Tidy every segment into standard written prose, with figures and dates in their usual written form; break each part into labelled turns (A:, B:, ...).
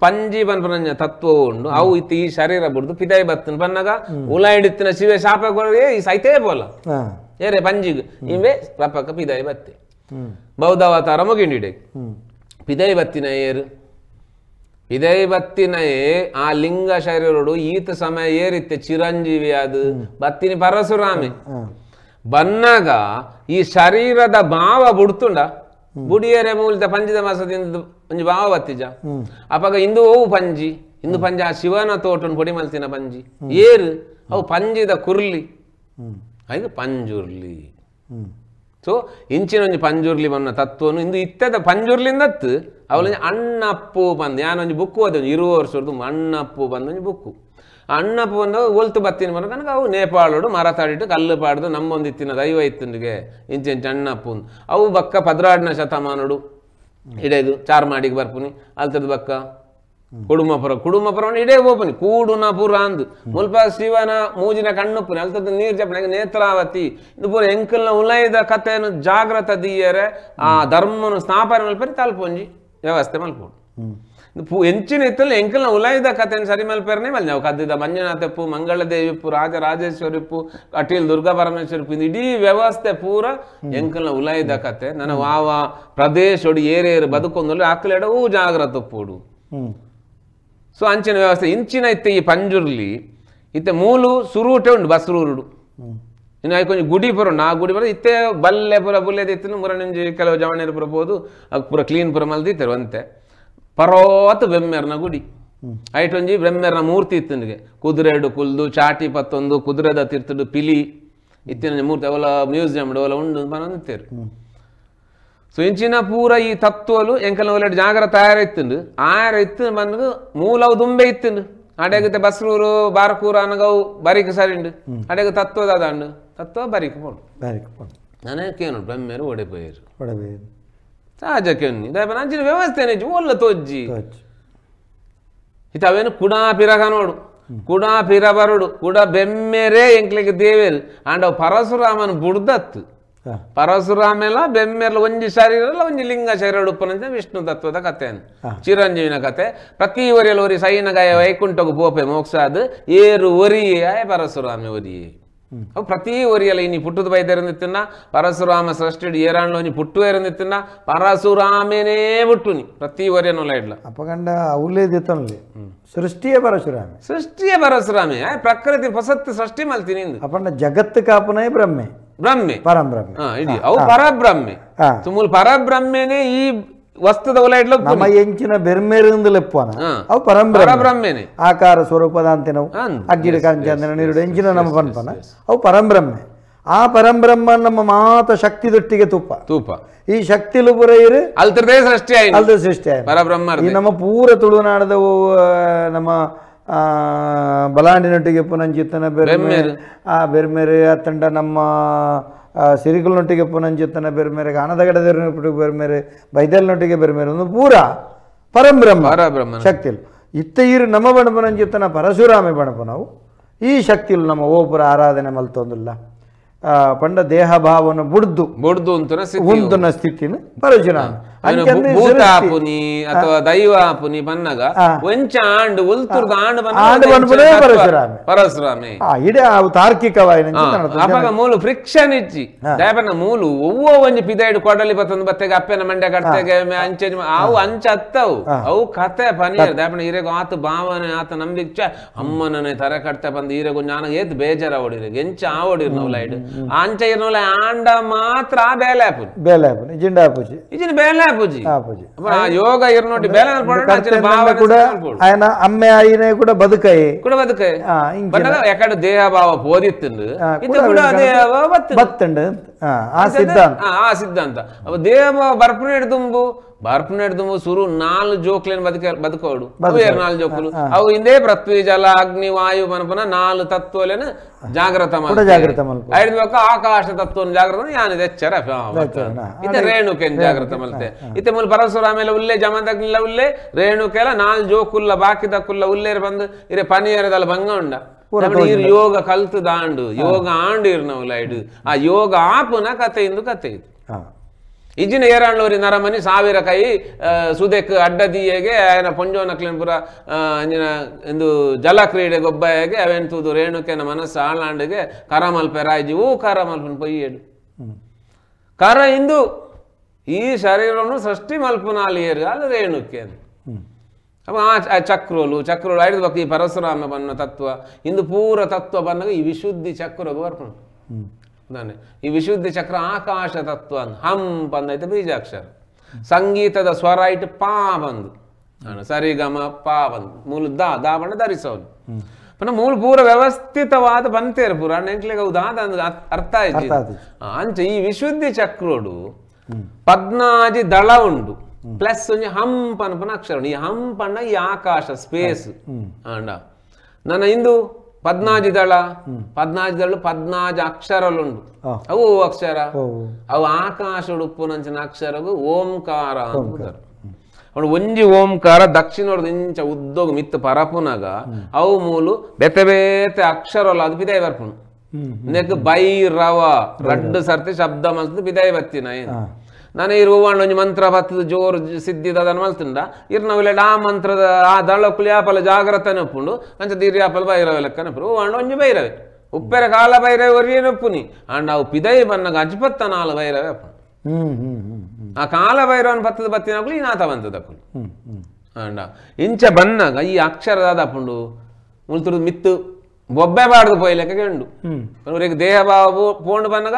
A: ಪಂಜಿ ಪನ್ಪುನ ತತ್ವ ಉಂಡು ಅವು ಇತ್ತು ಈ ಶರೀರ ಬುಡ್ದು ಪಿದಾಯಿ ಬತ್ತನ್ ಪನ್ನಗ ಉಲಾಯಿಡಿತ್ತಿನ ಶಿವೆ ಶಾಪ ಈ ಸೈತೇ ಪೋಲ ಏರೆ ಪಂಜಿಗ್ ಇಂಬೆ ರಪಕ್ಕ ಪಿದಾಯಿ ಬತ್ತೆ ಬೌದ್ಧಾವತಾರ ಮುಗಿಂಡಿಡೆ ಪಿದಾಯಿ ಬತ್ತಿನ ಏರು ಪಿದಾಯಿ ಬತ್ತಿನಯೇ ಆ ಲಿಂಗ ಶರೀರಡು ಈತ ಸಮಯ ಏರಿತ್ತೆ ಚಿರಂಜೀವಿ ಅದು ಬತ್ತಿನಿ ಪರಶುರಾಮೆ ಬನ್ನಾಗ ಈ ಶರೀರದ ಭಾವ ಬುಡ್ತುಂಡ ಬುಡಿಯರೆ ಮೂಲಿತ ಪಂಜಿದ ಮಾಸದಿಂದ ಒಂಜಿ ಭಾವ ಬತ್ತಿಜ ಅಪಗ ಇಂದು ಓವು ಪಂಜಿ ಇಂದು ಪಂಜ ಆ ಶಿವನ ತೋಟನ್ ಪೊಡಿ ಮಲ್ತಿನ ಪಂಜಿ ಏರು ಅವು ಪಂಜಿದ ಕುರ್ಲಿ ಐದು ಪಂಜುರ್ಲಿ ಸೊ ಇಂಚಿನ ಒಂಜಿ ಪಂಜುರ್ಲಿ ಬನ್ನ ತತ್ವನು ಇಂದು ಇತ್ತದ ಪಂಜುರ್ಲಿಂದತ್ತು ಅವಳ ಅಣ್ಣಪ್ಪು ಬಂದು ಯಾನೊಂಜಿ ಬುಕ್ಕು ಓದ 20 ವರ್ಷದ್ದು ಅಣ್ಣಪ್ಪು ಬಂದ ಒಂಜಿ ಬುಕ್ಕು ಅಣ್ಣಪ್ಪು ಬಂದ ಒಲ್ತು ಬತ್ತಿನ ಬಂದ ಕనుక ಅವು ನೇಪಾಳೋಡು ಮರ ತಾಡಿಟ್ಟು ಕಲ್ಲು ಪಾಡ್ದು ನಮ್ಮೊಂದು ಇತ್ತಿನ ದೈವ ಇತ್ತನಿಗೆ ಇಂಚಿಂಚ ಅಣ್ಣಪ್ಪು ಅವು ಬಕ್ಕ 14ನೇ ಶತಮಾನಡು ಇಡೇದು ಚಾರ್ಮಾಡಿಗೆ ಬರ್ಪುನಿ ಅಲ್ತದ ಬಕ್ಕ ಕುಡುಮಪುರ ಕುಡುಮಪುರ ಇಡೇ ಹೋಪುನಿ ಕೂಡುನಪುರ ಅಂದು ಮುಲ್ಪ ಶಿವನ ಮೂಜಿನ ಕಣ್ಣುಪ್ಪುನಿ ಅಲ್ತದ ನೀರು ಜಪ್ಪನೆ ನೇತ್ರಾವತಿ ಇದು ಪೂರ ಎಂಕಲ್ನ ಉಲೈದ ಕಥೆಯನ್ನು ಜಾಗ್ರತ ದೀಯರೆ ಆ ಧರ್ಮನು ಸ್ಥಾಪನೆ ಮಲ್ಪರಿ ತಲ್ಪೊಂಜಿ ವ್ಯವಸ್ಥೆ ಮಲ್ಪೋಡು ಎಂಚಿನ ಇತ್ತಲ್ಲ ಎಂಕಲ್ನ ಉಲೈದ ಕಥೆಯನ್ನು ಸರಿ ಮಲ್ಪೇರನೆ ಮಲ್ ನಾವು ಕದ್ದಿದ ಮಂಜುನಾಥಪ್ಪು ಮಂಗಳದೇವಿಪ್ಪು ರಾಜರಾಜೇಶ್ವರಿಪ್ಪು ಕಟೀಲ್ ದುರ್ಗಾ ಪರಮೇಶ್ವರಿಪ್ಪು ಇಡೀ ವ್ಯವಸ್ಥೆ ಪೂರ ಎಂಕಲ್ನ ಉಲೈದ ಕತೆ ನನ್ನ ವಾವ ಪ್ರದೇಶೋಡು ಏರೇರು ಬದುಕೊಂದು ಆಕಲೆಡವೂ ಜಾಗ್ರತ ಪೋಡು ಸೊ ಅಂಚಿನ ವ್ಯವಸ್ಥೆ ಇಂಚಿನ ಇತ್ತೆ ಈ ಪಂಜುರ್ಲಿ ಇತ್ತೆ ಮೂಲು ಸುರೂಟೆ ಉಂಡು ಬಸ್ರೂರುಡು ಇನ್ನು ಐಕೊಂಜಿ ಗುಡಿ ಪುರ ಉಂಡು ಆ ಗುಡಿ ಪುರ ಇತ್ತೆ ಬಲ್ಲೆ ಪುರ ಬುಲ್ಲೆದ ಇತ್ತು ಮುರಣಿಂಜಿ ಕೆಲವು ಜವಣೇರು ಪುರ ಪೋದು ಅದು ಪೂರ ಕ್ಲೀನ್ ಪುರ ಮಲ್ದಿತ್ತಾರೆ ಅಂತೆ ಪರೋತ್ ಬೆಮ್ಮೆರ್ನ ಗುಡಿ ಐಟೊಂಜಿ ಬೆಮ್ಮೆರ್ನ ಮೂರ್ತಿ ಇತ್ತನಿಗೆ ಕುದುರೆಡು ಕುಲ್ದು ಚಾಟಿ ಪತ್ತೊಂದು ಕುದುರೆದ ತಿರ್ತುಡು ಪಿಲಿ ಇತ್ತಿನ ಮೂರ್ತಿ ಅವಲ ಮ್ಯೂಸಿಯಂ ಅವಲ ಉಂಡು ಪನೊಂದಿತ್ತೇರು ಸೊ ಇಂಚಿನ ಪೂರ ಈ ತತ್ವಲು ಎಂಕಲ್ನ ಒಳ್ಳೆ ಜಾಗ್ರತೆ ಆಯಾರ ಇತ್ತುಂಡು ಆಯಾರ ಇತ್ತು ಬಂದು ಮೂಲವು ದುಂಬೆ ಇತ್ತುಂಡು ಅಡೆಗುತ್ತೆ ಬಸ್ರೂರು ಬಾರಕೂರು ಅನಗವು ಬರಿಕ್ ಸರಿಂಡು ಅಡೆಗೆ ತತ್ವದ ಅದಾಂಡು ತತ್ವ ಬರಿಕ್ ಪೋಡು
B: ಬರಿಕ್ ಪೋಡು
A: ನಾನೇ ಕೇನು ಬ್ರಹ್ಮೇರು ಒಡೆಪೋಯರು
B: ಒಡೆಪೋಯರು
A: ಸಹಜ ಕೇನು ಅಂಚಿನ ವ್ಯವಸ್ಥೆ ಒಲ್ಲ ತೋಜ್ಜಿ ಇತ್ತು ಅವೇನು ಕುಡಾ ಪಿರಗ ನೋಡು ಕುಡಾ ಪಿರ ಬರುಡು ಕುಡ ಬೆಮ್ಮೆರೇ ಎಂಕ್ಲಿಗೆ ದೇವೇರು ಆಂಡ ಪರಶುರಾಮನ್ ಬುಡ್ದತ್ತು ಪರಶುರಾಮೆಲ್ಲ ಬೆಮ್ಮೆರ್ಲ ಒಂಜಿ ಶರೀರಲ್ಲ ಒಂಜಿ ಲಿಂಗ ಶರೀರ ಉಪ್ಪನಂತ ವಿಷ್ಣು ತತ್ವದ ಕಥೆಯನ್ನು ಚಿರಂಜೀವಿನ ಕತೆ ಪ್ರತಿ ಒರಿಯಲ್ ಒರಿ ಸೈನಗಾಯ ವೈಕುಂಠకు ಪೋಪೆ ಮೋಕ್ಷ ಅದು ಏರು ಒರಿಯೇ ಪರಶುರಾಮೆ ಒರಿಯೇ ಅವು ಪ್ರತಿ ಒರಿಯಲ್ಲ ಇನಿ ಪುಟ್ಟದ ಬೈದೆರಂದಿತ್ತಿನ ಪರಶುರಾಮ ಸೃಷ್ಟಿ ಏರಾಣ್లో ಒಂಜಿ ಪುಟ್ಟು ಎರಂದಿತ್ತಿನ ಪರಶುರಾಮೇನೇ ಪುಟ್ಟುನಿ ಪ್ರತಿ ಒರಿಯನೊಲ ಇಡ್ಲ
B: ಅಪಗಂಡ ಅವಲೇ ದಿತ್ತನಲ್ಲಿ ಸೃಷ್ಟಿಯೇ ಪರಶುರಾಮೆ
A: ಸೃಷ್ಟಿಯೇ ಪರಶುರಾಮೆ ಪ್ರಕೃತಿ ಹೊಸತ್ತು ಸೃಷ್ಟಿ ಮಲ್ತೀನಿ
B: ಅಪಂಡ ಜಗತ್ತು ಕಾಪನೇ ಬ್ರಹ್ಮೆ
A: ಬ್ರಹ್ಮೆ
B: ಪರಬ್ರಹ್ಮೆ
A: ಇಡೀ ಅವು ಪರಬ್ರಹ್ಮೆ ತುಮೂಲ್ ಪರಬ್ರಹ್ಮೇನೆ ಈ ವಸ್ತುದ ಒಲ ಇಡ್ಲ
B: ನಮ್ಮ ಎಂಚಿನ ಬೆರ್ಮೆರಿಂದ ಲೆಪ್ಪನ ಅವು ಪರಂಬ್ರಹ್ಮೇನೆ ಆಕಾರ ಸ್ವರೂಪದ ಅಂತೆ ನಾವು ಅಗ್ಗಿಡ ಕಾಂಚಂದನ ನೀರುಡು ಎಂಚಿನ ನಮ್ಮ ಪನ್ಪನ ಅವು ಪರಂಬ್ರಹ್ಮೆ ಆ ಪರಂಬ್ರಹ್ಮ ನಮ್ಮ ಮಾತ ಶಕ್ತಿ ದೊಟ್ಟಿಗೆ ತುಪ್ಪ
A: ತುಪ್ಪ
B: ಈ ಶಕ್ತಿಲು ಪುರ ಇರು
A: ಅಲ್ತರದೇ ಸೃಷ್ಟಿ ಆಯ್ತು
B: ಅಲ್ದ ಸೃಷ್ಟಿ ಆಯ್ತು
A: ಪರಬ್ರಹ್ಮ
B: ಈ ನಮ್ಮ ಪೂರ ತುಳುನಾಡದ ನಮ್ಮ ಬಲಾಂಡಿನೊಟ್ಟಿಗೆ ಪುನಂಜಿತನ ಬೆರ್ಮೆರು ಆ ಬೆರ್ಮೆರು ಅತ್ತಂಡ ನಮ್ಮ ಸಿರಿಕಲ್ನೊಟ್ಟಿಗೆ ಪುನಂಜಿತನ ಬೆರ್ಮೆರೆ ಗಾನದಗಡದೊಟ್ಟಿಗೆ ಬೆರ್ಮೆರೆ ಬೈದಲ್ನೊಟ್ಟಿಗೆ ಬೆರ್ಮೆರೆ ಒಂದು ಪೂರ ಪರಂಬ್ರಹ್ಮ
A: ಪರಬ್ರಹ್ಮ
B: ಶಕ್ತಿಲು ಇತ್ತ ಇರು ನಮ್ಮ ಬಣಪನಂಜಿತನ ಪರಶುರಾಮೆ ಬಣಪನವು ಈ ಶಕ್ತಿಲು ನಮ್ಮ ಓಪುರ ಆರಾಧನೆ ಮಲ್ತೊಂದಿಲ್ಲ ಪಂಡ ದೇಹ ಭಾವನ ಬುಡ್ದು
A: ಬುಡ್ದು
B: ಉಂತುನ ಸ್ಥಿತಿನ ಪರಶುರಾಮ
A: ಭೂತಾಪುನಿ ಅಥವಾ ದೈವಾಪುನಿ ಬನ್ನಗ ಒಂಚ ಆಂಡು ಉಲ್ತುರ್ದ ಆಂಡು
B: ಆಂಡು ಬನ್ಪುನೇ ಪರಶುರಾಮೆ
A: ಪರಶುರಾಮೆ
B: ಇಡೇ ಅವು ತಾರ್ಕಿಕವಾಯಿನ
A: ಅಪಗ ಮೂಲು ಫ್ರಿಕ್ಷನ್ ಇಜ್ಜಿ ದಯಪನ ಮೂಲು ಒವ್ವೋ ಒಂಜಿ ಪಿದಾಯ್ಡು ಕೊಡಲಿ ಬತ್ತಂದು ಬತ್ತೆಗೆ ಅಪ್ಪೆನ ಮಂಡ್ಯ ಕಡ್ತೆಗೆ ಅಂಚೆ ಅವು ಅಂಚ ಅತ್ತವು ಅವು ಕತೆ ಪನೀರ್ ದಯಪನ ಈರೆಗು ಆತ ಭಾವನೆ ಆತ ನಂಬಿಕೆ ಅಮ್ಮನನೆ ತರೆ ಕಟ್ತೆ ಬಂದು ಈರೆಗು ಜ್ಞಾನ ಏತ್ ಬೇಜಾರ ಓಡಿರ ಎಂಚ ಆವಡಿರ್ ನಾವು ಲೈಡ್ ಅಂಚ ಇರ್ನೋಲ ಆಂಡ ಮಾತ್ರ ಆ ಬೇಲೆ ಆಪುನಿ
B: ಬೇಲೆ ಆಪುನಿ ಜಿಂಡ ಆಪುಜಿ
A: ಇಜಿನ ಬೇಲೆ ಆಪುಜಿ
B: ಆಪುಜಿ
A: ಯೋಗ ಇರ್ನೋಟಿ ಬೇಲೆ
B: ಕೂಡ ఆయన ಅಮ್ಮೆ ಆಯಿನೇ ಕೂಡ ಬದುಕೈ
A: ಕೂಡ ಬದುಕೈ ಎಕಡೆ ದೇಹ ಭಾವ ಪೋದಿತ್ತುಂಡು ಇದು ಕೂಡ ದೇಹ ಭಾವ
B: ಬತ್ತುಂಡು ಆ ಸಿದ್ಧಾಂತ
A: ಆ ಸಿದ್ಧಾಂತ ಅವ ದೇಹ ಭಾವ ಬರ್ಪುನೇಡು ದುಂಬು ಬರ್ಪುನೇಡು ದುಂಬು ಸುರು 4 ಜೋಕ್ಲೇನ್ ಬದುಕೋಡು 4 ಜೋಕುಲು ಅವು ಇಂದೇ ಪೃಥ್ವಿ ಜಲ ಅಗ್ನಿ ವಾಯು ಮನಪನ 4 ತತ್ವಲೇನ ಜಾಗ್ರತ
B: ಜಾಗ್ರತ ಮಲ್ಪ
A: ಐದು ಆಕಾಶ ತತ್ವ ಜಾಗ್ರತ ಯಾನ್ ಎಚ್ಚರ ಇತ್ತೆ ರೇಣುಕೆನ್ ಜಾಗ್ರತ ಮಲ್ತೆ ಇತ್ತೆ ಮೂಲ ಪರಶುರಾಮೇಲೆ ಉಲ್ಲೆ ಜಮದಗ್ನಿಲ ಉಲ್ಲೆ ರೇಣುಕೆಲ 4 ಜೋಕುಲ್ಲ ಬಾಕಿದ ಕುಲ್ಲ ಉಲ್ಲೇರು ಬಂದು ಇರೆ ಪನಿಯರದಲ್ಲ ಭಂಗ ಉಂಡ ಯೋಗ ಕಲ್ತು ದಾಂಡು ಯೋಗ ಆಂಡು ಇರ್ನವು ಲೈಡು ಆ ಯೋಗ ಆಪುನ ಕತೆ ಇಂದು ಕತೆ ಇದು. ಇಜ್ಜಿನ ಏರಾಂಡ್ಲೋರಿ ನರಮನಿ ಸಾವಿರ ಕೈ ಸುದೆಕ್ ಅಡ್ಡದಿಯಗೆ ಆಯನ ಪೊಂಜೋನಕ್ಲೆನ್ ಪುರ ಇಂಜಿನ ಇಂದು ಜಲ ಕ್ರೀಡೆ ಗೊಬ್ಬಾಯಗೆ ಅವೇನ್ ತೂದು ರೇಣುಕೆನ ಮನಸ್ಸು ಆಳಾಂಡಿಗೆ ಕರಮಲ್ಪೆ ರಾಯ್ಜಿ ಊ ಕರಮಲ್ಪನ್ ಪೊಯ್ಯೇಡು ಕರ ಇಂದು ಈ ಶರೀರವನ್ನು ಸೃಷ್ಟಿ ಮಲ್ಪುನಾಲಿ ಏರು ಅದು ರೇಣುಕೆ ಅಪ್ಪ ಆ ಚಕ್ರೋಲು ಚಕ್ರೋಲು ಐದು ಬಕ್ಕ ಈ ಪರಶುರಾಮ ಬನ್ನ ತತ್ವ ಇಂದು ಪೂರ ತತ್ವ ಬನ್ನಾಗ ಈ ವಿಶುದ್ಧಿ ಚಕ್ರಗೆ ಬರ್ಪುಂಡು ದಾನೆ ಈ ವಿಶುದ್ಧಿ ಚಕ್ರ ಆಕಾಶ ತತ್ವ ಹಂ ಬಂದೈತೆ ಬೀಜಾಕ್ಷರ ಸಂಗೀತದ ಸ್ವರ ಇಟ್ಟು ಪಾ ಬಂದು ಸರಿ ಗಮ ಪಾ ಬಂದು ಮೂಲ ದಾ ದಾ ಬಣ್ಣ ಧರಿಸೋನು ಪುನಃ ಮೂಲ ಪೂರ ವ್ಯವಸ್ಥಿತವಾದ ಬಂತೇರು ಪೂರ ನೆಂಕ್ಲೆಗೆ ಅವು ದಾದ ಅಂದ್ ಅರ್ಥ ಆಯ್ತು ಅಂಚೆ ಈ ವಿಶುದ್ಧಿ ಚಕ್ರೋಡು ಪದ್ನಾಜಿ ದಳ ಉಂಡು ಪ್ಲಸ್ ಒಂಜಿ ಹಂಪ್ ಅನ್ಪನ ಅಕ್ಷರ ಈ ಹಂಪಣ್ಣ ಈ ಆಕಾಶ ಸ್ಪೇಸ್ ಅಂಡ ನನ್ನ ಇಂದು ಪದ್ನಾಜಿ ದಳ ಪದ್ನಾಜಿ ದಳ ಪದ್ನಾಜಿ ಅಕ್ಷರలుಂಡು ಅವು ಅಕ್ಷರ ಅವು ಆಕಾಶ ಉಡುಪುನಂಚಿನ ಅಕ್ಷರಗು ಓಂಕಾರ ಅಂತಾರೆ ಅವನು ಒಂಜಿ ಓಂಕಾರ ದಕ್ಷಿಣದ ಇಂಚ ಉದ್ದೋಗ ಮಿತ್ತು ಪರಪುನಗ ಅವು ಮೂಲು ಬೇತೆ ಬೇತೆ ಅಕ್ಷರಲ್ಲ ಅದು ಬಿದಾಯ ಬರ್ಪುನು ನೆಕ್ ಬೈರವ ರಡ್ಡು ಸರ್ತಿ ಶಬ್ದ ಮಲ್ತು ಬಿದಾಯ ಬತ್ತಿನ ಏನು ನಾನು ಇರುವ ಒಂಜಿ ಮಂತ್ರ ಬತ್ತದ ಜೋರು ಸಿದ್ಧಿದ ಅದನ್ನು ಮಲ್ತುಂಡ ಇರ್ ನಾವಿಲ್ಲ ಆ ಮಂತ್ರದ ಆ ದಳ ಕುಲಿಯಾಪಲ ಜಾಗ್ರತನೆ ಒಪ್ಪುಂಡು ಅಂಚ ದಿರ್ಯಾಪಲ ಭೈರವ ಲೆಕ್ಕನೆ ಒಪ್ಪು ಹೂವಾಂಡ ಒಂಜಿ ಭೈರವೆ ಉಪ್ಪೆರ ಕಾಲ ಭೈರವೆ ಒರಿಯೇನು ಒಪ್ಪುನಿ ಅಂಡ್ ಅವು ಪಿದೈ ಬನ್ನಗ ಅಜ್ಪತ್ತ ನಾಲು ಭೈರವೆ ಅಪ್ಪು ಆ ಕಾಲ ಭೈರವನ ಬತ್ತದ ಬತ್ತಿನಕುಲು ಈ ನಾತ ಬಂತದಕ್ಕುಲು ಅಂಡ ಇಂಚ ಬನ್ನಾಗ ಈ ಅಕ್ಷರದಾದ ಅಪ್ಪುಂಡು ಮುಲ್ತುರು ಮಿತ್ತು ಬೊಬ್ಬೆ ಬಾಡ್ದು ಪೋಯಿ ಲೆಕ್ಕ ಉಂಡು ಊರಿಗೆ ದೇಹ ಭಾವ ಪೋಂಡು ಬನ್ನಗ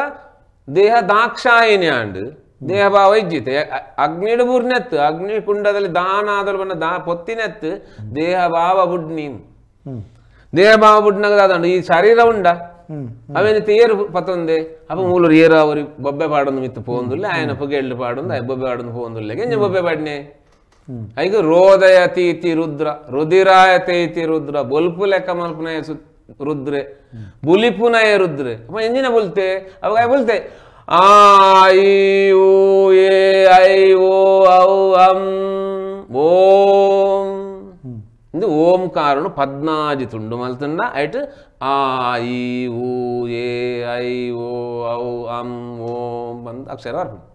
A: ದೇಹ ದಾಕ್ಷಾಯಿನಿ ಅಂಡು ದೇಹಭಾವ ಇಜ್ಜಿತೆ ಅಗ್ನಿಡು ಬೂರ್ನೆತ್ತು ಅಗ್ನಿ ಕುಂಡದಲ್ಲಿ ದಾನ ಆದಲು ಬಣ್ಣ ದಾ ಪೊತ್ತಿನೆತ್ತು ದೇಹಭಾವ ಬುಡ್ ನೀನು ದೇಹಭಾವ ಬುಡ್ನಾಗ ದಾದಂಡು ಈ ಶರೀರ ಉಂಡ ಅವೇನು ತೇರು ಪತ್ತೊಂದೆ ಅಪ್ಪ ಮೂಲರು ಏರು ಅವ್ರಿಗೆ ಬೊಬ್ಬೆ ಪಾಡೊಂದು ಮಿತ್ತು ಪೋಂದುಲ್ಲ ಆಯನ ಪುಗೆಳ್ಳು ಪಾಡೊಂದು ಬೊಬ್ಬೆ ಪಾಡೊಂದು ಪೋಂದುಲ್ಲ ಎಂಜ ಬೊಬ್ಬೆ ಪಾಡ್ನೆ ಐಗ ರೋದಯತೀತಿ ರುದ್ರ ರುದಿರಾಯತೈತಿ ರುದ್ರ ಬೊಲ್ಪು ಲೆಕ್ಕ ಮಲ್ಪುನಯ ರುದ್ರೆ ಬುಲಿಪುನಯ ರುದ್ರೆ ಅಪ್ಪ ಎಂಜಿನ ಬುಲ್ತೆ ಅವಾಗ ಬುಲ್ತೆ ಆ I uh A I O ಔ ಅಂ ಓಂ ಇದು ಓಂಕಾರನು ಪದ್ನಾಜಿ ತುಂಡು ಮಲ್ತುಂಡ ಐಟ್ ಆ I uh A I O ಔ ಅಂ ಓಂ ಬಂದು ಅಕ್ಷರ ಬರ್ಪುಂಡು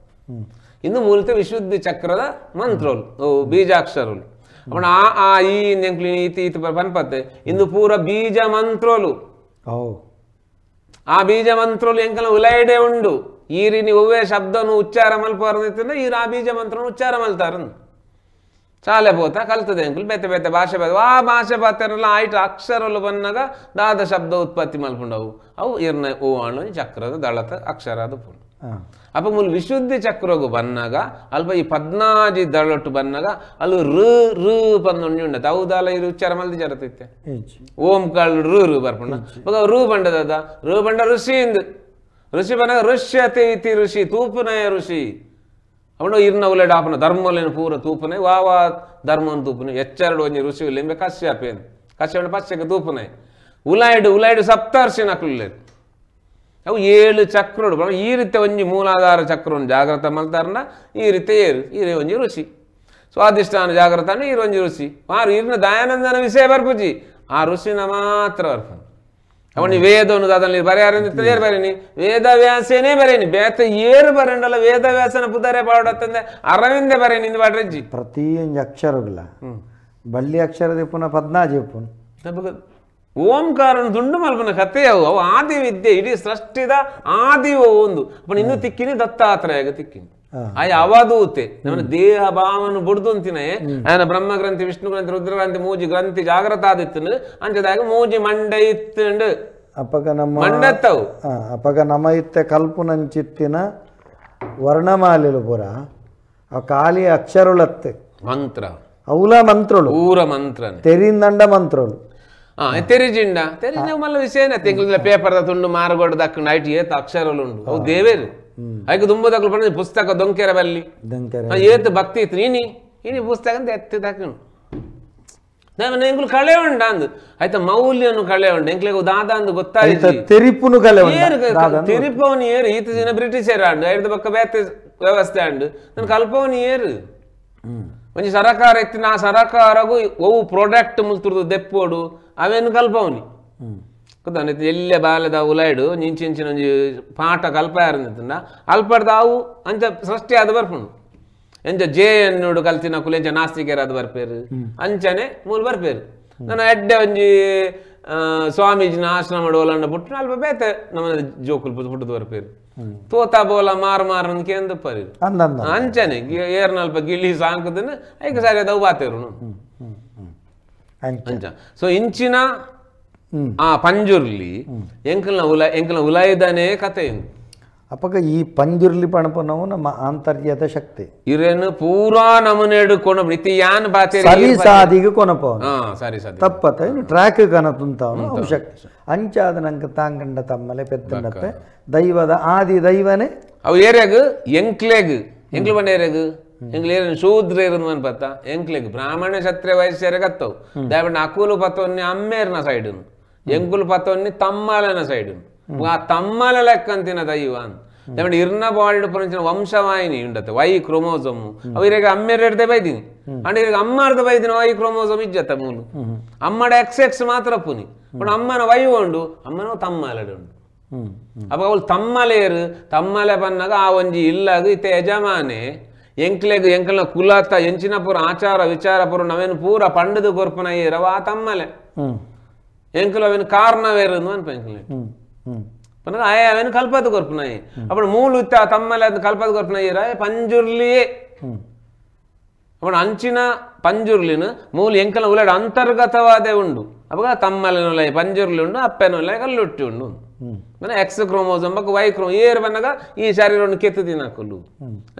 A: ಇನ್ನು ಮೂಲತ ವಿಶುದ್ಧಿ ಚಕ್ರದ ಮಂತ್ರಗಳು ಬೀಜಾಕ್ಷರಗಳು ಅಪ್ಪಣ ಆ ಆ ಈ ನೆಂಕ್ಲಿ ಈತಿ ಈತಿ ಪನ್ಪತ್ತೆ ಇಂದು ಪೂರ ಬೀಜ ಮಂತ್ರಗಳು ಆ ಬೀಜ ಮಂತ್ರಗಳು ಎಂಕಲ ಉಲೈಡೆ ಉಂಡು ಈರಿನಿ ಒವ್ವೇ ಶಬ್ದನು ಉಚ್ಚಾರ ಮಲ್ಪವರಂದ್ರೆ ಈರು ಆ ಬೀಜ ಮಂತ್ರನು ಉಚ್ಚಾರ ಮಲ್ತಾರ ಚಾಲೆ ಪೋತ ಕಲ್ತದೆ ಅಂಕುಲ್ ಬೇತೆ ಬೇತೆ ಭಾಷೆ ಬಾತೆ ಆ ಭಾಷೆ ಬಾತೆಲ್ಲ ಆಯ್ತು ಅಕ್ಷರలు ಬನ್ನಾಗ ದಾದ ಶಬ್ದ ಉತ್ಪತ್ತಿ ಮಲ್ಪುಂಡವು ಅವು ಇರ್ನ ಓ ಅಣ್ಣು ಚಕ್ರದ ದಳತ ಅಕ್ಷರ ಅದು ಪುಂಡು ಅಪ್ಪ ಮೂಲ ವಿಶುದ್ಧಿ ಚಕ್ರಗು ಬನ್ನಾಗ ಅಲ್ಪ ಈ ಪದ್ನಾಜಿ ದಳೊಟ್ಟು ಬನ್ನಾಗ ಅಲ್ಲಿ ಋ ಋ ಪಂದೊಂಡು ಉಂಡತ್ತೆ ಅವು ದಾಲ ಇರು ಉಚ್ಚಾರ ಮಲ್ದಿ ಜರತೈತೆ ಓಂ ಕಾಳು ಋ ಋ ಬರ್ಪುಂಡ ಇವಾಗ ಋ ಬಂಡದ ಋ ಬಂಡ ಋಷಿ ಇಂದು ಋಷಿ ಬನ್ನಾಗ ಋಷ್ಯತೆ ಇತಿ ಋಷಿ ತೂಪುನಯ ಋಷಿ ಅವನು ಇರ್ನ ಉಲೆಡ ಆಪನ ಧರ್ಮಲೇನು ಪೂರ ತೂಪನೆ ವಾ ವಾ ಧರ್ಮನ್ ತೂಪನೆ ಎಚ್ಚರಡು ಒಂಜಿ ಋಷಿ ಉಲ್ಲೆಂಬೆ ಕಶ್ಯಪೇನು ಕಶ್ಯಪನ ಪಶ್ಯಕ್ಕೆ ತೂಪನೆ ಉಲಾಯ್ಡು ಉಲಾಯ್ಡು ಸಪ್ತರ್ಷಿ ನಕುಲ್ಲೇನು ಅವು ಏಳು ಚಕ್ರಡು ಈ ರೀತಿ ಒಂಜಿ ಮೂಲಾಧಾರ ಚಕ್ರವನ್ನು ಜಾಗ್ರತ ಮಲ್ತಾರನ ಈ ರೀತಿ ಏರು ಈರೇ ಒಂಜಿ ಋಷಿ ಸ್ವಾದಿಷ್ಠಾನ ಜಾಗ್ರತ ಈ ಒಂಜಿ ಋಷಿ ಆರು ಇರ್ನ ದಯಾನಂದನ ವಿಷಯ ಬರ್ಪುಜಿ ಆ ಋಷಿನ ಮಾತ್ರ ಬರ್ಪು ಅವನಿ ವೇದವನ್ನು ದಾದಲ್ಲಿ ಬರೆಯಾರಂದಿತ್ತು ಏರು ಬರೇನಿ ವೇದವ್ಯಾಸೇನೇ ಬರೇನಿ ಬೇತ ಏರು ಬರಂಡಲ್ಲ ವೇದವ್ಯಾಸನ ಪುದರೆ ಪಾಡತ್ತಂದೆ ಅರವಿಂದ ಬರೇನಿ ಇಂದು ಪಾಡ್ರಜ್ಜಿ
B: ಪ್ರತಿಯೊಂದು ಅಕ್ಷರಗಳ ಬಳ್ಳಿ ಅಕ್ಷರದ ಪುನಃ ಪದ್ನಾಜಿ ಪುನಃ
A: ಓಂಕಾರನ ದುಂಡು ಮಲ್ಪನ ಕಥೆಯವು ಅವು ಆದಿ ವಿದ್ಯೆ ಇಡೀ ಸೃಷ್ಟಿದ ಆದಿ ಒಂದು ಅಪ್ಪ ಇನ್ನು ತಿಕ್ಕಿನಿ ದತ್ತಾತ್ರೇಯಗ ತಿಕ್ಕಿನಿ ಆಯ ಅವಧೂತೆ ನಮ್ಮ ದೇಹ ಭಾವನು ಬುಡ್ದು ಅಂತಿನೇ ಆಯನ ಬ್ರಹ್ಮ ಗ್ರಂಥಿ ವಿಷ್ಣು ಗ್ರಂಥಿ ರುದ್ರ ಗ್ರಂಥಿ ಮೂಜಿ ಗ್ರಂಥಿ ಜಾಗ್ರತ ಆದಿತ್ತನು ಅಂಚದಾಗ ಮೂಜಿ ಮಂಡ ಇತ್ತಂಡು
B: ಅಪ್ಪಗ ನಮ್ಮ
A: ಮಂಡತ್ತವು
B: ಅಪ್ಪಗ ನಮ್ಮ ಇತ್ತೆ ಕಲ್ಪುನಂಚಿತ್ತಿನ ವರ್ಣಮಾಲೆಲು ಪುರ ಆ ಖಾಲಿ ಅಕ್ಷರುಳತ್ತೆ
A: ಮಂತ್ರ
B: ಅವಲ ಮಂತ್ರಳು
A: ಪೂರ ಮಂತ್ರ
B: ತೆರಿಂದಂಡ ಮಂತ್ರಳು
A: ತೆರಿಜಿಂಡ ತೆರಿಜಿಂಡ ಮಲ್ಲ ವಿಷಯನ ತಿಂಗಳ ಪೇಪರ್ದ ತುಂಡು ಮಾರುಗೋಡು ದಕ್ಕ ನೈಟ್ ಏತ ಅಕ್ಷರలు ಉಂಡು ಅವು ದೇವೇರು ಐಕ ದುಂಬ ದಕ್ಕಲು ಪಂಡ ಪುಸ್ತಕ ದೊಂಕೆರ ಬಲ್ಲಿ ಏತ್ ಭಕ್ತಿ ಇತ್ತು ನೀನಿ ಇನಿ ಪುಸ್ತಕ ಅಂತ ಎತ್ತಿ ದಕ್ಕನು ಎಂಕುಲು ಕಳೆ ಉಂಡ ಅಂದು ಆಯ್ತಾ ಮೌಲ್ಯನು ಕಳೆ ಉಂಡು ಎಂಕ್ಲೆಗ್ ದಾದ ಅಂದು ಗೊತ್ತಾಯ್ತು
B: ತೆರಿಪುನು ಕಲೆ
A: ತೆರಿಪವನು ಏರು ಈತ ಜನ ಬ್ರಿಟಿಷರ್ ಅಂಡು ಐದು ಪಕ್ಕ ಬೇತೆ ವ್ಯವಸ್ಥೆ ಅಂಡು ನನ್ ಕಲ್ಪವನು ಏರು ಒಂಜಿ ಸರಕಾರ ಎತ್ತಿನ ಆ ಸರಕಾರಗು ಒವು ಪ್ರಾಡಕ್ಟ್ ಮುಲ್ತುರ್ದು ದೆಪ್ಪೋಡು ಅವೇನು ಕಲ್ಪವನಿ ಗೊತ್ತಾ ಎಲ್ಲೆ ಬಾಲೆದ ಉಲಾಯ್ಡು ನಿಂಚಿಂಚಿನ ಒಂಜಿ ಪಾಠ ಕಲ್ಪಾಯರಂದ ಅಲ್ಪಡ್ದಾವು ಅಂಚ ಸೃಷ್ಟಿ ಆದ ಬರ್ಪುಂಡು ಎಂಚ ಜೆ ಎನ್ನುಡು ಕಲ್ತಿನ ಕುಲು ಎಂಚ ನಾಸ್ತಿಕರಾದ ಬರ್ಪೇರು ಅಂಚನೆ ಮೂಲು ಬರ್ಪೇರು ನನ್ನ ಎಡ್ಡೆ ಒಂಜಿ ಸ್ವಾಮೀಜಿನ ಆಶ್ರಮ ಓಲಂಡ ಪುಟ್ಟು ಅಲ್ಪ ಬೇತೆ ನಮ್ಮ ಜೋಕುಲು ಪುಟ್ಟುದು ಬರ್ಪೇರು ತೋತಾ ಬೋಲ ಮಾರು ಮಾರು ಕೇಂದ್ರ ಪರಿ ಅಂಚನೆ ಏರ್ನಲ್ಪ ಗಿಳಿ ಸಾಂಕದನ್ನ ಐಕ ಸಾರಿ ಅವು ಬಾತೇರು ಅಂಚ ಸೊ ಇಂಚಿನ ಆ ಪಂಜುರ್ಲಿ ಎಂಕಲ್ನ ಉಲ ಎಂಕಲ್ನ ಉಲಾಯಿದಾನೆ ಕತೆ
B: ಅಪ್ಪಗ ಈ ಪಂಜುರ್ಲಿ ಪಣಪನವು ನಮ್ಮ ಆಂತರ್ಯದ ಶಕ್ತಿ
A: ಇರೇನು ಪೂರಾ ನಮನೇಡು ಕೊಣ ಇತಿ ಯಾನ್ ಬಾತೆ
B: ಸರಿ ಸಾದಿಗೆ ಕೊನಪ
A: ಸರಿ ಸಾದಿ
B: ತಪ್ಪತ ಇನ್ನು ಟ್ರ್ಯಾಕ್ ಕನ ತುಂತಾವನು ಅವು ಶಕ್ತಿ ಅಂಚಾದ ನಂಗೆ ತಾಂಗಂಡ ತಮ್ಮಲೆ ಪೆತ್ತಂಡಪ್ಪೆ ದೈವದ ಆದಿ ದೈವನೇ
A: ಅವು ಏರಿಯಾಗ ಎಂಕ್ಲೆಗ್ ಎಂಕ್ಲು ಬಂಡ ಏರಿಯಾಗ ಎಂಕ್ಲು ಏರಿಯ ಶೂದ್ರ ಇರೋದು ಅನ್ಪತ್ತ ಎಂಕ್ಲೆಗ್ ಬ್ರಾಹ್ಮಣ ಕ್ಷತ್ರಿಯ ವೈಶ್ಯರಿಗೆ ಅತ್ತವು ದಯವಿಟ್ಟು ಅಕುಲು ಪತ್ತವನ್ನಿ ಅಮ್ಮೇರ್ನ ಸೈಡುನು ಎಂಕುಲು ಪತ್ತವನ್ನಿ ತಮ್ಮಾಲನ ಸೈಡುನು ಆ ತಮ್ಮಲ ಲೆಕ್ಕಂತಿನ ದೈವ ಅಂತ ದಯವಿಟ್ಟು ಇರ್ನ ಬಾಲ್ಡ್ ಪುರಂಚಿನ ವಂಶವಾಹಿನಿ ಉಂಡತ್ತೆ ವೈ ಕ್ರೋಮೋಸೋಮು ಅವು ಇರಾಗ ಅಮ್ಮೇರ್ ಎಡ್ದೆ ಬೈದಿನಿ ಅಂಡ್ ಇರಾಗ ಅಮ್ಮಾರ್ದ ಬೈದಿನ ವೈ ಕ್ರೋಮೋಸೋಮ್ ಇಜ್ಜತ್ತ ಮೂಲು ಅಮ್ಮಡ ಎಕ್ಸ್ ಎಕ್ಸ್ ಮಾತ್ರ ಪುನಿ ಬಟ್ ಅಮ್ಮನ ವೈ ಉಂಡು ಅಮ್ಮನ ತಮ್ಮಲಡೆ ಉಂಡು ಅಪ್ಪ ಅವಳು ತಮ್ಮಲೇರು ತಮ್ಮಲೆ ಬನ್ನಾಗ ಆ ಒಂಜಿ ಇಲ್ಲಾಗ ಇತ್ತೆ ಯಜಮಾನೆ ಎಂಕ್ಲೆಗ್ ಎಂಕಲ್ನ ಕುಲಾತ ಎಂಚಿನ ಪೂರ ಆಚಾರ ವಿಚಾರ ಪೂರ ನಾವೇನು ಪೂರ ಪಂಡದು ಕೊರ್ಪನ ಏರವ ಆ ತಮ್ಮಲೆ ಎಂಕಲು ಅವೇನು ಕಾರಣವೇರು ಅನ್ಪ ಎಂಕಲೆ ಪನ್ನಗ ಆಯ ಅವೇನು ಕಲ್ಪದ ಕೊರ್ಪನಾಯಿ ಅప్పుడు ಮೂಲು ಇತ್ತ ತಮ್ಮಲೆ ಅದು ಕಲ್ಪದ ಕೊರ್ಪನಾಯಿ ಪಂಜುರ್ಲಿಯೇ ಅప్పుడు ಅಂಚಿನ ಪಂಜುರ್ಲಿನ ಮೂಲು ಎಂಕಲ್ನ ಉಲಾಡ ಅಂತರ್ಗತವಾದೇ ಉಂಡು ಅವಾಗ ತಮ್ಮಲೆನೊಲೈ ಪಂಜುರ್ಲಿ ಉಂಡು ಅಪ್ಪೆನೊಲೈ ಕಲ್ಲುಟ್ಟಿ ಉಂಡು ಮನೆ ಎಕ್ಸ್ ಕ್ರೋಮೋಸೋಮ್ ಬಕ್ಕ ವೈ ಕ್ರೋಮ್ ಏರು ಬನ್ನಾಗ ಈ ಶರೀರವನ್ನು ಕೆತ್ತು ದಿನ ಹಾಕಲು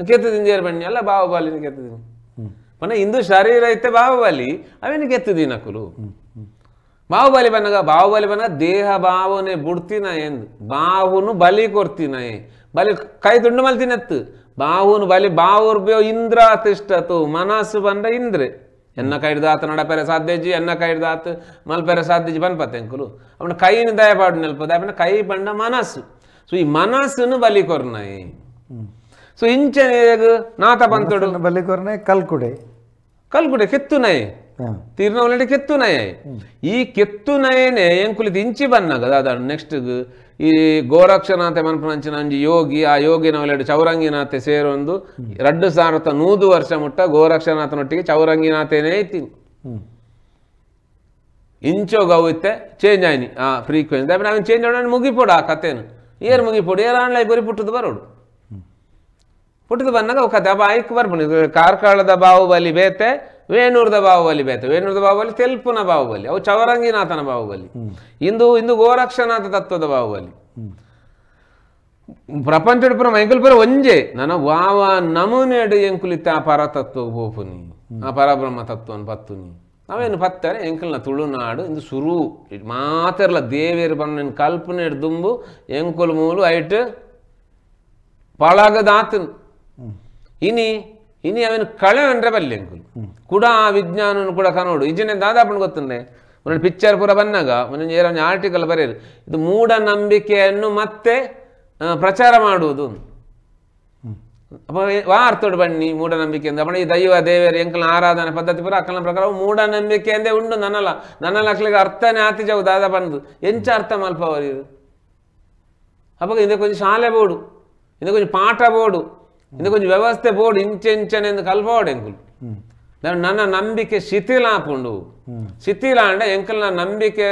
A: ಕೆತ್ತು ದಿನ ಏರು ಬನ್ನಿ ಅಲ್ಲ ಬಾಹುಬಲಿನ ಕೆತ್ತು ದಿನ ಪನ್ನ ಇಂದು ಶರೀರ ಐತೆ ಬಾಹುಬಲಿ ಅವೇನು ಕೆತ್ತು ದಿನ ಹಾಕಲು ಬಾಹುಬಲಿ ಬನ್ನಾಗ ಬಾಹುಬಲಿ ಬನ್ನಾಗ ದೇಹ ಭಾವನೆ ಬುಡ್ತಿನ ಎಂದು ಬಾಹುನು ಬಲಿ ಕೊಡ್ತಿನ ಬಲಿ ಕೈ ತುಂಡು ಮಲ್ತಿನತ್ತು ಬಾಹುನು ಬಲಿ ಬಾಹುರ್ಬ್ಯೋ ಇಂದ್ರ ತಿಷ್ಟತು ಮನಸ್ಸು ಬಂದ ಇಂದ್ರೆ ಎನ್ನ ಕೈಡ್ದಾತ ನಡಪೆರೆ ಸಾಧ್ಯಜಿ ಎನ್ನ ಕೈಡ್ದಾತ ಮಲ್ಪೆರೆ ಸಾಧ್ಯಜಿ ಬನ್ಪತ್ತೆ ಅಂಕುಲು ಅವನ ಕೈನ ದಯಪಾಡು ನೆಲ್ಪದ ಅವನ ಕೈ ಬಂಡ ಮನಸ್ಸು ಸೊ ಈ ಮನಸ್ಸನ್ನು ಬಲಿ ಕೊರ್ನಾಯಿ ಸೊ ಇಂಚನೆ ನಾತ ಬಂತಡು
B: ಬಲಿ ಕೊರ್ನಾಯಿ ಕಲ್ಕುಡೆ
A: ಕಲ್ಕುಡೆ ಕೆತ್ತುನಾಯಿ ತೀರ್ನವಲಂటే ಕೆತ್ತುನಾಯಿ ಈ ಕೆತ್ತುನಾಯನೆ ಎಂಕುಲಿತ ಇಂಚಿ ಬನ್ನಾಗ ದಾದ ನೆಕ್ಸ್ಟ್ ಈ ಗೋರಕ್ಷನಾಥ ಮನ್ಪನಂಚಿನ ಒಂಜಿ ಯೋಗಿ ಆ ಯೋಗಿನವಲೆಡು ಚೌರಂಗಿನಾಥೆ ಸೇರೊಂದು 2100 ವರ್ಷ ಮುಟ್ಟ ಗೋರಕ್ಷನಾಥನೊಟ್ಟಿಗೆ ಚೌರಂಗಿನಾಥೇನೇ ಐತಿ ಇಂಚೋ ಗೌತೆ ಚೇಂಜ್ ಆಯ್ನಿ ಆ ಫ್ರೀಕ್ವೆನ್ಸಿ ಅವನು ಚೇಂಜ್ ಆಡೋಣ ಮುಗಿಪೋಡು ಆ ಕಥೆನು ಏರು ಮುಗಿಪೋಡು ಏರ್ ಆನ್ಲೈ ಗುರಿ ಪುಟ್ಟದು ಬರೋಡು ಪುಟ್ಟದು ಬಂದಾಗ ಅವು ಕತೆ ಅಪ್ಪ ಐಕ್ ಬರ್ಪುಂಡು ಕಾರ್ಕಳದ ಬಾಹುಬಲಿ ಬೇತೆ ವೇಣೂರ್ದ ಬಾಹುಬಲಿ ಬೇತೆ ವೇಣೂರ್ದ ಬಾಹುಬಲಿ ತೆಲ್ಪುನ ಬಾಹುಬಲಿ ಅವು ಚೌರಂಗಿನಾಥನ ಬಾಹುಬಲಿ ಇಂದು ಇಂದು ಗೋರಕ್ಷನಾಥ ತತ್ವದ ಬಾಹುಬಲಿ ಪ್ರಪಂಚದ ಪುರ ಎಂಕುಲ್ ಪುರ ಒಂಜೆ ನನ್ನ ವಾವ ನಮೂನೆಡು ಎಂಕುಲಿತ್ತ ಆ ಪರತತ್ವ ಪೋಪುನಿ ಆ ಪರಬ್ರಹ್ಮ ತತ್ವನ್ ಪತ್ತುನಿ ಅವೇನು ಪತ್ತಾರೆ ಎಂಕಲ್ನ ತುಳುನಾಡು ಇಂದು ಸುರು ಮಾತೆರ್ಲ ದೇವೇರು ಬಣ್ಣ ಕಲ್ಪನೆ ದುಂಬು ಎಂಕುಲ್ ಮೂಲು ಐಟ್ ಪಳಗದಾತನು ಇನಿ ಇನಿ ಅವೇನು ಕಳೆ ಅಂದ್ರೆ ಬಲ್ಲೆ ಎಂಕುಲು ಕೂಡ ಆ ವಿಜ್ಞಾನನು ಕೂಡ ಕನೋಡು ಇಜನೆ ದಾದಾಪಣ ಗೊತ್ತುಂಡೆ ಒಂದೊಂದು ಪಿಕ್ಚರ್ ಪೂರ ಬಂದಾಗ ಒಂದೊಂದು ಏನೋ ಆರ್ಟಿಕಲ್ ಬರೆಯರು ಇದು ಮೂಢನಂಬಿಕೆಯನ್ನು ಮತ್ತೆ ಪ್ರಚಾರ ಮಾಡುವುದು ಅಪ್ಪ ವಾರ್ತೋಡು ಬನ್ನಿ ಮೂಢನಂಬಿಕೆ ಅಂತ ಅಪ್ಪ ಈ ದೈವ ದೇವರು ಎಂಕಲ್ನ ಆರಾಧನೆ ಪದ್ಧತಿ ಪೂರ ಅಕ್ಕನ ಪ್ರಕಾರ ಮೂಢನಂಬಿಕೆ ಅಂದೇ ಉಂಡು ನನ್ನಲ್ಲ ನನ್ನಲ್ಲ ಅಕ್ಲಿಗೆ ಅರ್ಥನೇ ಆತಿಜವು ದಾದಾ ಬಂದು ಎಂಚ ಅರ್ಥ ಮಲ್ಪವರು ಇದು ಅಪ್ಪ ಇಂದ ಕೊಂಚ ಶಾಲೆ ಬೋಡು ಇಂದ ಕೊಂಚ ಪಾಠ ಬೋಡು ಇಂದ ಕೊಂಚ ವ್ಯವಸ್ಥೆ ಬೋಡು ಇಂಚೆ ಇಂಚನೆ ಎಂದು ಕಲ್ಪವಾಡು ಎಂಕುಲು ನನ್ನ ನಂಬಿಕೆ ಶಿಥಿಲ ಆಪುಂಡು ಶಿಥಿಲ ಅಂಡ ಎಂಕಲ್ನ ನಂಬಿಕೆ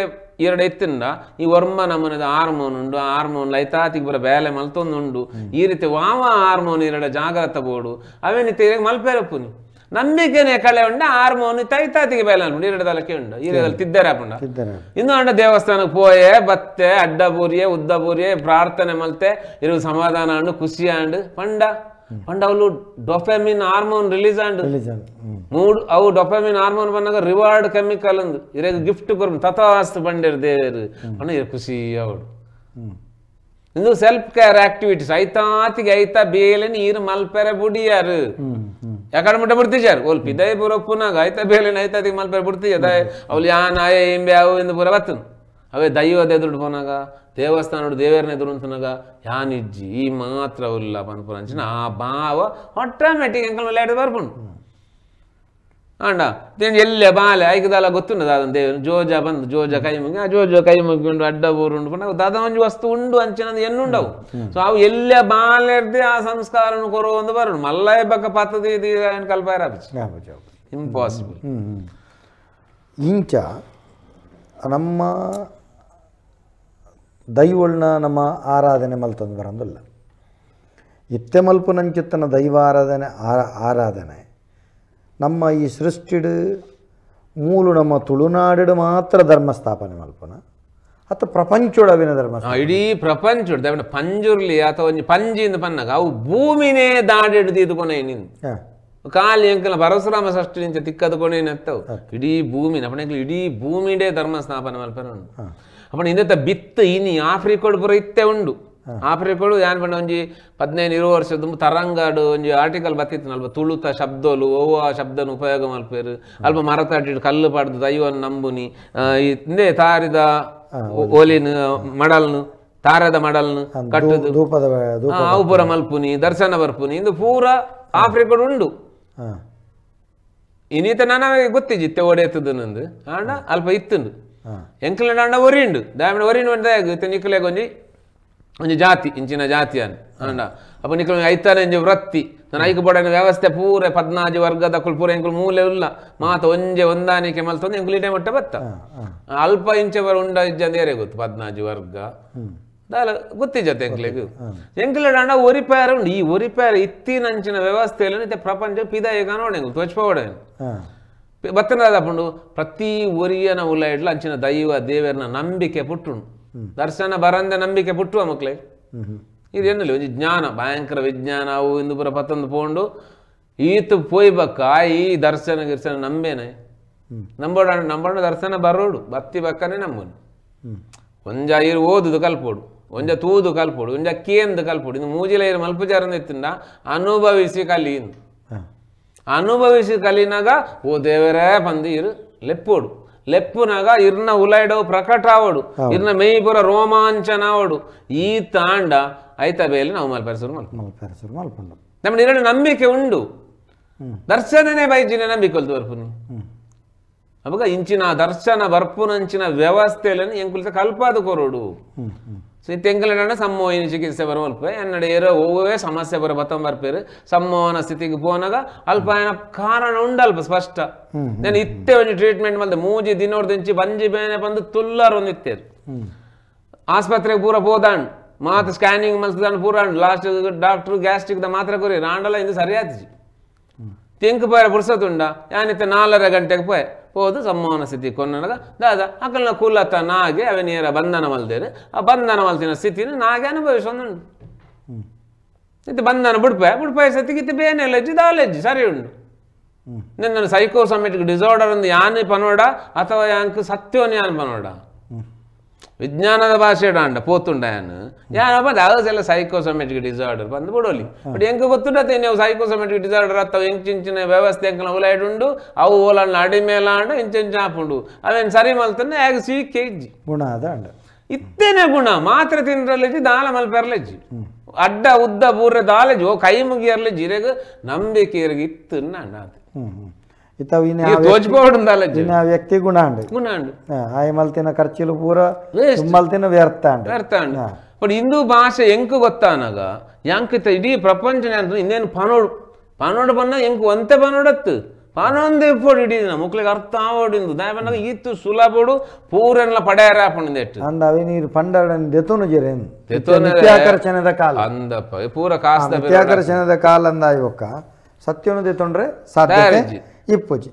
A: ಎರಡು ಎತ್ತಿಂದ ಈ ವರ್ಮ ನಮನದ ಹಾರ್ಮೋನ್ ಉಂಡು ಆ ಹಾರ್ಮೋನ್ ಲೈತಾತಿಗೆ ಬರ ಬೇಲೆ ಮಲ್ತೊಂದುಂಡು ಈ ರೀತಿ ವಾವ ಹಾರ್ಮೋನ್ ಎರಡ ಜಾಗ್ರತೆ ಬೋಡು ಅವೇನಿತ್ತೆ ಮಲ್ಪೇರಪ್ಪುನಿ ನಂಬಿಕೆನೆ ಕಳೆ ಉಂಡ ಹಾರ್ಮೋನ್ ತೈತಾತಿಗೆ ಬೇಲೆ ಅನ್ಪುಂಡು ಎರಡು ತಲಕ್ಕೆ ಉಂಡು ಈ ತಿದ್ದಾರೆ ಆಪುಂಡ ಇನ್ನು ಅಂಡ ದೇವಸ್ಥಾನಕ್ಕೆ ಪೋಯೆ ಬತ್ತೆ ಅಡ್ಡ ಬೂರಿಯೆ ಉದ್ದ ಬೂರಿಯೆ ಪ್ರಾರ್ಥನೆ ಮಲ್ತೆ ಇರು ಸಮಾಧಾನ ಅಂಡು ಖುಷಿ ಅಂಡು ಪಂಡ ಪಂಡ ಅವಳು dopamine hormone release and ಮೂಡ್ ಅವು ಡೊಪಮಿನ್ ಹಾರ್ಮೋನ್ ಬಂದಾಗ ರಿವಾರ್ಡ್ ಕೆಮಿಕಲ್ ಅಂದು ಇರಾಗ ಗಿಫ್ಟ್ ಕೊರ್ ತಥಾಸ್ತು ಬಂಡೇರು ದೇವರು ಅಣ್ಣ ಇರ ಖುಷಿ ಅವಳು ಇಂದು self care activities ಐತಾತಿಗೆ ಐತಾ ಬೇಲೆ ನೀರು ಮಲ್ಪೆರೆ ಬುಡಿಯಾರು ಯಾಕಡೆ ಮುಟ್ಟ ಬಿಡ್ತಿಜಾರು ಓಲ್ ಪಿದೈ ಪೂರ ಪುನಾಗ ಐತಾ ಬೇಲೆನ ಐತಾತಿಗೆ ಮಲ್ಪೆರೆ ಬಿಡ್ತಿಜ ಅವಳು ಯಾನ್ ಆಯ ಇಂಬೆ ಅವು ಇಂದು ಪೂರ ಬತ್ತನು ಅವೇ ದೈವದ ಎದುರು ಪೋನಾಗ ದೇವಸ್ಥಾನ ದೇವರನ್ನ ಎದುರು ಅಂತನಾಗ ಯಾನಿಜ್ಜಿ ಈ ಮಾತ್ರ ಉಲ್ಲ ಪನ್ಪುರಂಚಿನ ಆ ಭಾವ ಆಟೋಮ್ಯಾಟಿಕ್ ಎಂಕಲ್ ಲೇಟ್ ಬರ್ಪುಂಡು. ಅಂಡ ಎಲ್ಲೆ ಬಾಲೆ ಐಕದಾಲ ಗೊತ್ತುಂಡು ದಾದ ದೇವರು ಜೋಜ ಬಂದು ಜೋಜ ಕೈ ಮುಗಿ ಆ ಜೋಜ ಕೈ ಮುಗಿಂಡು ಅಡ್ಡ ಊರುಂಡು ಪಂಡ ದಾದ ಒಂಜಿ ವಸ್ತು ಉಂಡು ಅಂಚಿನ ಎನ್ನುಂಡವು. ಸೊ ಅವು ಎಲ್ಲೆ ಬಾಲೆರ್ದೆ ಆ ಸಂಸ್ಕಾರನು ಕೊರೋ ಒಂದು ಬರೋಣ ಮಲ್ಲಯ ಬಕ್ಕ ಪತ್ತದ ಕಲ್ಪಾರ ಇಂಪಾಸಿಬಲ್.
B: ಇಂಚ ನಮ್ಮ ದೈವಳ್ನ ನಮ್ಮ ಆರಾಧನೆ ಮಲ್ತಂದು ಬರೋದಿಲ್ಲ. ಇತ್ತೆ ಮಲ್ಪುನಂಚಿತ್ತನ ದೈವ ಆರಾಧನೆ ಆರಾಧನೆ ನಮ್ಮ ಈ ಸೃಷ್ಟಿಡು ಮೂಲು ನಮ್ಮ ತುಳುನಾಡು ಮಾತ್ರ ಧರ್ಮ ಸ್ಥಾಪನೆ ಮಲ್ಪನ ಅಥವಾ ಪ್ರಪಂಚೋಡವಿನ ಧರ್ಮ
A: ಇಡೀ ಪ್ರಪಂಚೋಡು ದೇವನ ಪಂಜುರ್ಲಿ ಅಥವಾ ಒಂಜಿ ಪಂಜಿಂದ ಪನ್ನಾಗ ಅವು ಭೂಮಿನೇ ದಾಡಿಡ್ದು ಇದು ಕೊನೆ ನಿಂದು ಖಾಲಿ ಎಂಕಲ ಪರಶುರಾಮ ಷಷ್ಠಿ ನಿಂಚ ತಿಕ್ಕದ ಕೊನೆತ್ತವು ಇಡೀ ಭೂಮಿನ ಅಪ್ಪಣ ಇಡೀ ಭೂಮಿಡೇ ಧರ್ಮ ಸ್ಥಾಪನೆ ಮಲ್ಪನ ಉಂಡು. ಅಪ್ಪಣ ಇಂದತ್ತ ಬಿತ್ತು ಇನಿ ಆಫ್ರಿಕೋಡು ಪೂರ ಇತ್ತೆ ಉಂಡು. ಆಫ್ರಿಕೋಡು ಯಾನ್ ಪಂಡ ಒಂಜಿ 15-20 ವರ್ಷದ ತರಂಗಾಡು ಒಂಜಿ ಆರ್ಟಿಕಲ್ ಬತ್ತಿತ್ತು ಅಲ್ಪ ತುಳುತ ಶಬ್ದಲು ಓವ ಶಬ್ದನ ಉಪಯೋಗ ಮಲ್ಪೇರು ಅಲ್ಪ ಮರತಾಟಿ ಕಲ್ಲು ಪಾಡ್ದು ದೈವನ್ ನಂಬುನಿ ಇಂದೇ ತಾರಿದ ಓಲಿನ ಮಡಲ್ನು ತಾರದ ಮಡಲ್ನು ಕಟ್ಟುದು ಅವು ಪೂರ ಮಲ್ಪುನಿ ದರ್ಶನ ಬರ್ಪುನಿ ಇಂದು ಪೂರ ಆಫ್ರಿಕೋಡು ಉಂಡು. ಇನ್ನೀತ ನನಗೆ ಗೊತ್ತಿಜ್ಜಿತ್ತೆ ಓಡೇತದ ನಂದು ಆಂಡ ಅಲ್ಪ ಇತ್ತುಂಡು ಎಂಕಲ್ನ ಅಂಡ ಒರಿಂಡು ದಾಮಿನ ಒರಿಂಡು ಅಂತ ನಿಕ್ಕಲೆಗ್ ಒಂಜಿ ಒಂಜಿ ಜಾತಿ ಇಂಚಿನ ಜಾತಿ ಅನ್ ಅಂಡ ಅಪ್ಪ ನಿಕ್ಕಲು ಐತಾನೆ ಒಂಜಿ ವೃತ್ತಿ ನಾನು ಐಕು ಬೋಡನ ವ್ಯವಸ್ಥೆ ಪೂರ 14 ವರ್ಗದ ಪೂರ ಎಂಕುಲು ಮೂಲೆ ಉಲ್ಲ ಮಾತ ಒಂಜೆ ಒಂದಾನಿಕೆ ಮಲ್ತೊಂದು ಎಂಕುಲು ಇಟೆ ಮಟ್ಟ ಬತ್ತ ಅಲ್ಪ ಇಂಚೆ ಬರ ಉಂಡ ಇಜ್ಜಂದ ಏರೆ ಗೊತ್ತು 14 ವರ್ಗ ದಾಲ ಗೊತ್ತಿಜತ್ತೆ ಎಂಕ್ಲೆಗ್ ಎಂಕ್ಲೆ ಅಂಡ ಒರಿಪೇರ ಉಂಡು. ಈ ಒರಿಪೇರ ಇತ್ತಿನಂಚಿನ ವ್ಯವಸ್ಥೆಯಲ್ಲಿ ಇತ್ತೆ ಪ್ರಪಂಚ ಪಿದಾಯ ಕಾಣೋಣ ಎಂಕುಲು ತೋಚ್ಪೋಡ ಬತ್ತನದಾಪುಂಡು ಪ್ರತಿ ಒರಿಯನ ಉಲ್ಲ ಇಡ್ಲ ಅಂಚಿನ ದೈವ ದೇವರನ ನಂಬಿಕೆ ಪುಟ್ಟುಂಡು ದರ್ಶನ ಬರಂದ ನಂಬಿಕೆ ಪುಟ್ಟುವ ಮಕ್ಕಳೇ. ಇದು ಎನ್ನಲಿ ಒಂಜಿ ಜ್ಞಾನ ಭಯಂಕರ ವಿಜ್ಞಾನ ಅವು ಇಂದು ಪೂರ ಪತ್ತೊಂದು ಪೋಂಡು ಈತ ಪೋಯ್ ಬಕ್ಕ ಈ ದರ್ಶನ ಗಿರ್ಶನ ನಂಬೇನೆ ನಂಬೋಡ ನಂಬೋಣ ದರ್ಶನ ಬರೋಡು ಬತ್ತಿ ಬಕ್ಕನೆ ನಂಬೋನು ಒಂಜ ಇರು ಓದುದು ಕಲ್ಪೋಡು ಒಂಜ ತೂದು ಕಲ್ಪೋಡು ಒಂಜ ಕೇಂದು ಕಲ್ಪೋಡು ಇನ್ನು ಮೂಜಿಲ ಇರು ಮಲ್ಪುಜಾರನ ಇತ್ತಿಂದ ಅನುಭವಿಸಿ ಕಲಿ ಅನುಭವಿಸಿ ಕಲಿನಾಗ ಓ ದೇವರೇ ಬಂದು ಇರು ಲೆಪ್ಪೋಡು ಲೆಪ್ಪುನಾಗ ಇರ್ನ ಉಲೈಡೋ ಪ್ರಕಟ ಆವಡು ಇರ್ನ ಮೇಯ್ಪುರ ರೋಮಾಂಚನ ಆವಡು ಈ ತಾಂಡ ಐತ ಬೇಲೆ ನಾವು ಮಲ್ಪರಿಸರು
B: ಮಲ್ಪರಿಸರು ಮಲ್ಪಂಡು
A: ನಮ್ಮ ಎರಡು ನಂಬಿಕೆ ಉಂಡು ದರ್ಶನನೇ ಬೈಜಿನ ನಂಬಿಕೆ ಒಲ್ದು ಬರ್ಪುನಿ ಅವಾಗ ಇಂಚಿನ ದರ್ಶನ ಬರ್ಪುನಂಚಿನ ವ್ಯವಸ್ಥೆಯನ್ನು ಎಂಕುಲಿತ ಕಲ್ಪಾದ ಕೊರೋಡು. ಸೊ ತೆಂಕಲಣ್ಣ ಸಮ್ಮೋಹಿನಿ ಚಿಕಿತ್ಸೆ ಬರ ಮಲ್ಪ ಎನ್ನಡ ಏರೋ ಓವೇ ಸಮಸ್ಯೆ ಬರ ಬತ್ತಂ ಬರ್ಪೇರು ಸಮ್ಮೋಹನ ಸ್ಥಿತಿಗೆ ಪೋನಾಗ ಅಲ್ಪ ಏನ ಕಾರಣ ಉಂಡಲ್ಪ ಸ್ಪಷ್ಟ ನಾನು ಇತ್ತೆ ಒಂಜಿ ಟ್ರೀಟ್ಮೆಂಟ್ ಮಲ್ದೆ ಮೂಜಿ ದಿನೋರ್ದಿಂಚಿ ಬಂಜಿ ಬೇನೆ ಬಂದು ತುಲ್ಲರ್ ಒಂದು ಇತ್ತೇರು ಆಸ್ಪತ್ರೆಗೆ ಪೂರ ಪೋದಾಂಡ್ ಮಾತು ಸ್ಕ್ಯಾನಿಂಗ್ ಮಲ್ತದಾಂಡ್ ಪೂರ last doctor gastric the ಮಾತ್ರ ಕೊರಿ ರಾಂಡಲ ಇಂದು ಸರಿಯಾತಿಜಿ ತಿಂಕ್ ಪೋಯ ಪುರ್ಸತುಂಡ ಯಾನಿತ್ತೆ 4.5 ಗಂಟೆಗೆ ಪೋಯೆ ಹೋದು ಸಮ್ಮೋಹನ ಸ್ಥಿತಿ ಕೊನ್ನಗ ದಾದ ಅಕಲ್ನ ಕುಲತ ನಾಗೆ ಅವನೇರ ಬಂಧನ ಮಲ್ದೇರು ಆ ಬಂಧನ ಮಲ್ತಿನ ಸ್ಥಿತಿನ ನಾಗೆ ಅನುಭವಿಸೊಂದುಂಡು. ಇತ್ತು ಬಂಧನ ಬುಡ್ಪಾಯ ಬುಡ್ಪಾಯ ಸತಿಗೆ ಇತ್ತು ಬೇನೆ ಲಜ್ಜಿ ದಾಲೆಜ್ಜಿ ಸರಿ ಉಂಡು. ನಿನ್ನ ಸೈಕೋಸೊಮೆಟಿಕ್ ಡಿಸಾರ್ಡರ್ ಒಂದು ಯಾನೆ ಪನೋಡ ಅಥವಾ ಯಾಂಕ್ ಸತ್ಯೋನ್ ಯಾನ್ ಪನೋಡ ವಿಜ್ಞಾನದ ಭಾಷೆ ಅಂಡ ಪೋತುಂಡ ಯಾನು ಯಾನಪ್ಪ ಅವೆಲ್ಲ ಸೈಕೋಸೊಮೆಟಿಕ್ ಡಿಸಾರ್ಡರ್ ಬಂದು ಬಿಡೋಲಿ ಬಟ್ ಎಂಕ ಗೊತ್ತುಂಡತ್ತೆ ನೀವು ಸೈಕೋಸೊಮೆಟಿಕ್ ಡಿಸಾರ್ಡರ್ ಅಥವಾ ಎಂಚಿಂಚಿನ ವ್ಯವಸ್ಥೆ ಎಂಕನ ಉಲಾಯ್ಡುಂಡು ಅವು ಓಲಣ್ಣ ಅಡಿಮೇಲ ಅಂಡ ಇಂಚಿಂಚ ಆಪುಂಡು ಅವೇನು ಸರಿ ಮಲ್ತಂದ್ರೆ ಯಾಕೆ ಸೀಕೆ ಇಜ್ಜಿ
B: ಗುಣ ಅದ ಅಂಡ
A: ಇತ್ತೇನೆ ಗುಣ ಮಾತ್ರ ತಿಂದ್ರಲ್ಲಿಜ್ಜಿ ದಾಲ ಮಲ್ಪೆರ್ಲೆಜ್ಜಿ ಅಡ್ಡ ಉದ್ದ ಪೂರ ದಾಲೆಜ್ಜಿ ಓ ಕೈ ಮುಗಿಯರ್ಲೆಜ್ಜಿ ಇರೆಗ್ ನಂಬಿಕೆ ಇರಗ್ ಇತ್ತು ಅಂಡ
B: ವ್ಯಕ್ತಿ ಗುಣ
A: ಗುಣ
B: ಮಲ್ತಿನ ಖರ್ಚಿಲು ಪೂರ ಮಲ್ತಿನ ವ್ಯರ್ಥ
A: ವ್ಯರ್ಥ ಬಟ್ ಹಿಂದೂ ಭಾಷೆ ಎಂಕು ಗೊತ್ತಾನಾಗ ಯಾಂಕಿತ ಇಡೀ ಪ್ರಪಂಚ ಇನ್ನೇನು ಪನೋಡು ಪನೋಡು ಬನ್ನ ಎಂಕು ಒಂತೆ ಪನೋಡತ್ತು ಪನೊಂದು ಇಪ್ಪೋಡು ಇಡೀ ದಿನ ಮುಕ್ಳಿಗೆ ಅರ್ಥ ಆವೋಡು ದಾಯ ಬನ್ನಾಗ ಈತು ಸುಲಭೋಡು ಪೂರೆಲ್ಲ ಪಡೆಯರ ಹಾಕೊಂಡು ಎಟ್ಟು
B: ಅಂದ ಅವಿ ನೀರು ಪಂಡರನ್ ದೆತೋನು ಜೆರೇನ್ ನಿತ್ಯಾಕರ್ಷಣದ ಕಾಲ
A: ಅಂದಪ್ಪ ಪೂರ ಕಾಸ್ದ
B: ನಿತ್ಯಾಕರ್ಷಣದ ಕಾಲ ಅಂದ ಇವಕ್ಕ ಸತ್ಯನು ದೆತೊಂಡ್ರೆ ಸಾಧ್ಯತೆ ಇಪ್ಪುಜಿ.